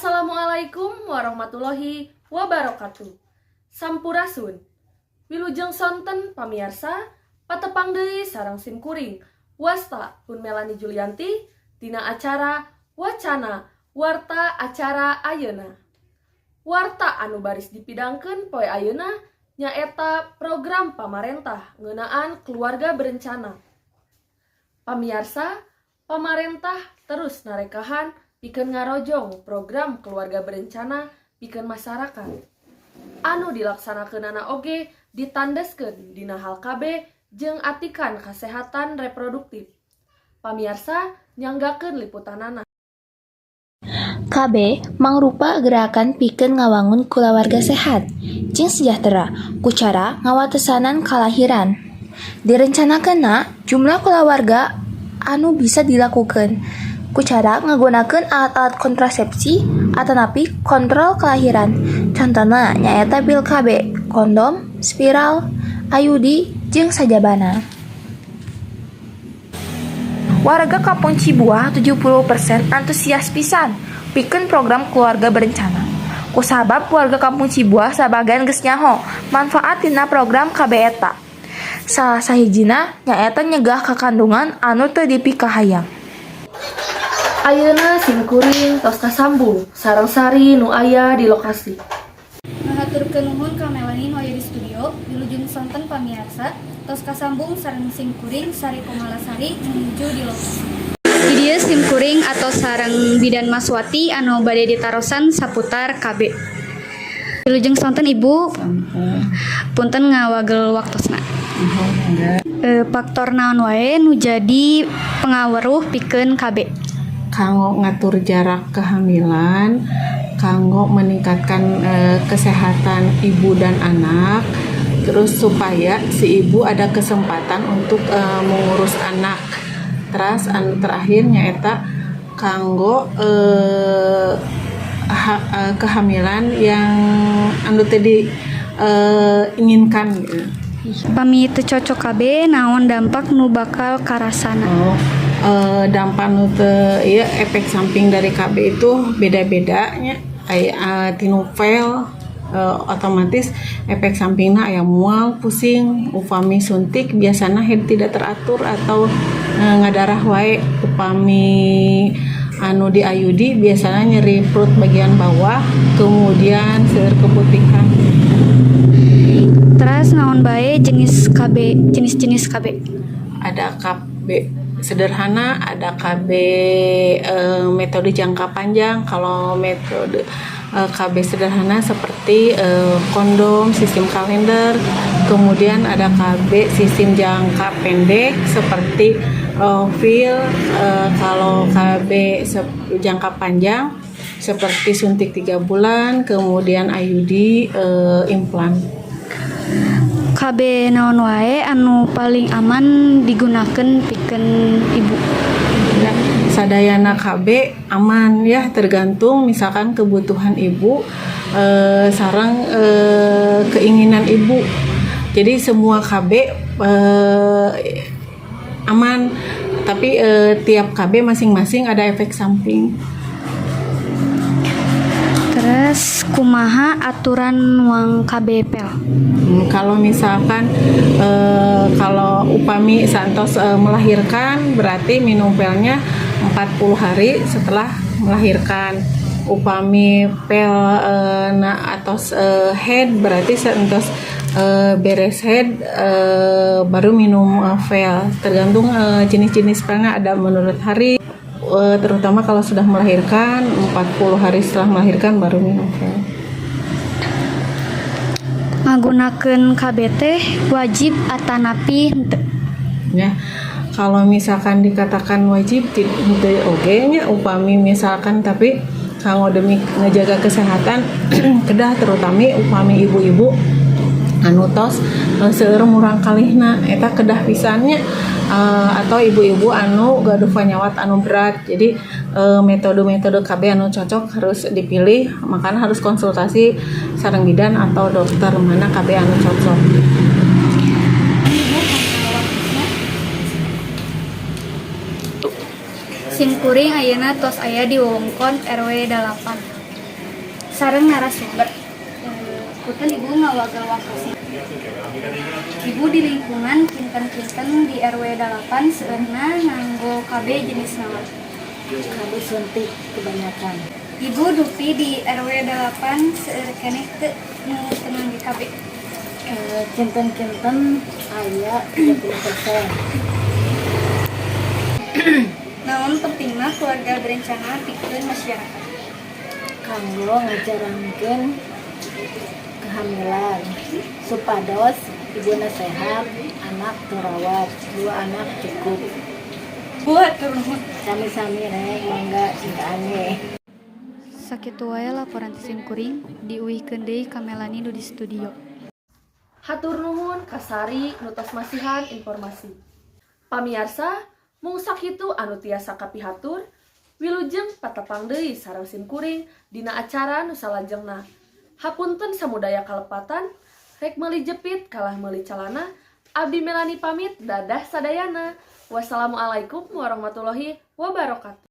Assalamualaikum warahmatullahi wabarakatuh. Sampurasun. Wilujeng sonten, pamiarsa, patepang deui sareng simkuring. Wasta pun Melani Julianti dina acara Wacana Warta acara ayeuna. Warta anu baris dipidangkeun poe ayeuna nyaeta program pamarentah ngeunaan keluarga berencana. Pamiarsa, pamarentah terus narekahan pikeun ngarojong program keluarga berencana pikeun masyarakat. Anu dilaksanakeunana oge ditandeskeun dina hal KB jeung atikan kasehatan reproduktif. Pamiarsa, nyanggakeun liputanana. KB mangrupa gerakan pikeun ngawangun kulawarga sehat jeung sejahtera ku cara ngawatesanan kalahiran. Direncanakeunna jumlah kulawarga anu bisa dilakukeun ku cara ngagunakeun alat-alat kontrasepsi atanapi kontrol kelahiran, contona nyaeta pil KB, kondom, spiral, IUD, jeung sajabana. Warga Kampung Cibuah 70% antusias pisan pikeun program keluarga berencana. Kusabab warga Kampung Cibuah sabagian geus nyaho manfaat tina program KB eta. Salah sahijina nyaeta nyegah kakandungan anu teu dipikahayang. Ayeuna simkuring tos kasambung sareng Sari nu aya di lokasi. Ngahaturkeun nuhun ka Melani nu aya di studio. Wilujeng sonten, pamiarsa, tos kasambung sareng simkuring Sari Komalasari menuju di lokasi. Di dieu simkuring atau sareng Bidan Maswati anu bade ditarosan saputar KB. Wilujeng sonten, Ibu. Punten ngawagel waktosna. Faktor naon wae nu jadi pengaruh pikeun KB? Kanggo ngatur jarak kehamilan, kanggo meningkatkan kesehatan ibu dan anak, terus supaya si ibu ada kesempatan untuk mengurus anak. Terus anu terakhir nyaeta kanggo kehamilan yang anu tadi inginkan gitu. Pami teu cocok KB, naon dampak nu bakal karasana? Oh, dampak nu teu ieu, efek samping dari KB itu beda-beda nya. Aya tina pel, otomatis efek sampingna aya mual, pusing. Upami suntik biasana haid tidak teratur atau ngadarah wae. Upami anu di IUD biasanya nyeri perut bagian bawah, kemudian seueur keputihan. Terus naon bae jenis KB, jenis-jenis KB? Ada KB sederhana, ada KB metode jangka panjang. Kalau metode KB sederhana seperti kondom, sistem kalender, kemudian ada KB sistem jangka pendek seperti pil. Kalau KB jangka panjang seperti suntik 3 bulan, kemudian IUD, implan. KB naon wae anu paling aman digunakan pikeun ibu? Ya, sadayana KB aman ya, tergantung misalkan kebutuhan ibu sareng keinginan ibu. Jadi semua KB aman, tapi tiap KB masing-masing ada efek samping. Terus kumaha aturan nuang KB pel? Kalau misalkan kalau upami saatos melahirkan, berarti minum pelnya 40 hari setelah melahirkan. Upami pel na atos haid, berarti saatos beres haid baru minum pel. Tergantung jenis-jenis pelnya, ada menurut hari, terutama kalau sudah melahirkan, 40 hari setelah melahirkan baru minum pel. Ngagunakeun KB teh wajib atanapi henteu? Ya, kalau misalkan dikatakan wajib, henteu oge nya. Upami misalkan, tapi kanggo demi ngejaga kesehatan kedah, terutama upami ibu-ibu anu tos seueur murangkalihna, eta kedah pisan nya, atau ibu-ibu anu gaduh panyawat anu berat. Jadi metode-metode KB anu cocok harus dipilih, makanya harus konsultasi sareng bidan atau dokter mana KB anu cocok. Ibu kana waktosna. Simkuring ayeuna tos aya di wewengkon RW 8. Sareng narasumber. Punten, Ibu, ngawagel waktu. Ibu, di lingkungan kinten-kinten di RW 8 seueurna nganggo KB jenis naon? KB suntik kebanyakan. Ibu, dupi di RW 8 seueur keneh teu nu teu ngangge KB? Kinten-kinten aya 30%. Naon pentingna keluarga berencana pikeun masyarakat? Kanggo ngajarangkeun kehamilan supados ibuna sehat, anak terawat, dua anak cukup. Bu, hatur nuhun. Sami-sami, Neng, mangga cintaane. Sakitu wae laporan ti sim kuring, diuihkeun deui ka Melani nu di studio. Hatur nuhun ka Sari nu tos masihan informasi. Pamiarsa, mung sakitu anu tiasa kapihatur, wilujeng patepang deui sareng sim kuring dina acara nu salajengna. Hapunten samudaya kalepatan, rek meuli jepit kalah meuli calana, abdi Melani pamit, dadah sadayana. Wassalamualaikum warahmatullahi wabarakatuh.